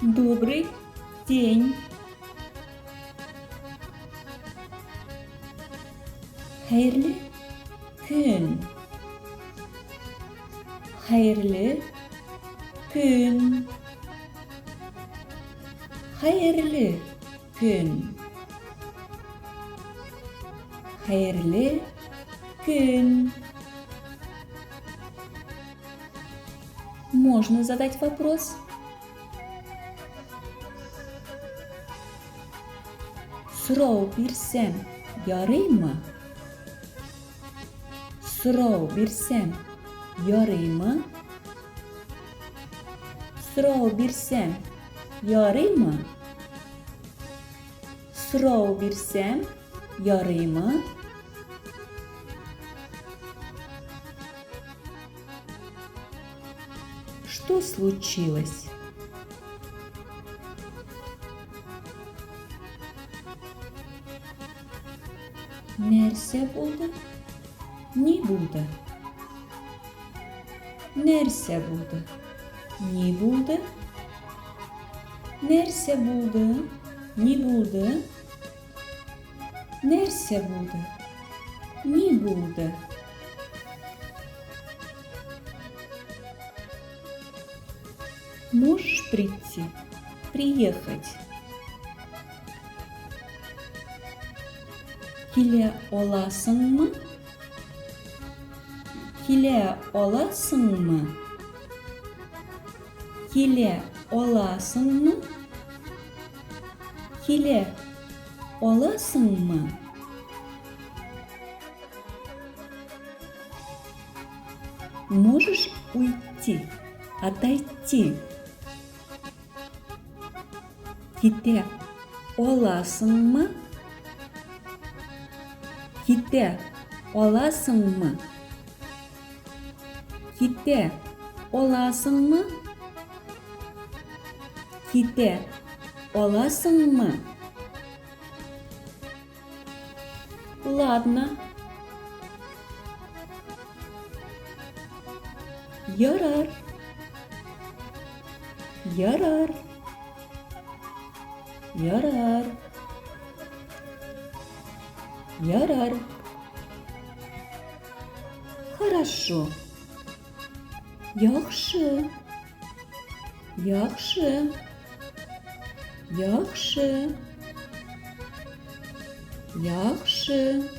Добрый день. Хәерле көн. Хәерле көн. Хәерле көн. Хәерле көн. Можно задать вопрос? Сорау бирсәм, ярыймы? Сорау бирсәм, ярыймы? Сорау бирсәм, ярыймы? Сорау бирсәм, ярыймы? Что случилось? Нәрсә булды? Ни булды? Нәрсә булды? Ни булды? Нәрсә булды? Ни булды? Нәрсә булды? Ни булды? Можешь прийти? Приехать. Килә аласыңмы? Килә аласыңмы? Килә аласыңмы? Килә аласыңмы? Можешь уйти, отойти. Китә аласыңмы? Китә аласыңмы? Китә аласыңмы? Китә аласыңмы? Ладно. Ярар. Ярар. Ярар. Ярар. Хорошо. Яхшы. Яхшы. Яхшы. Яхшы.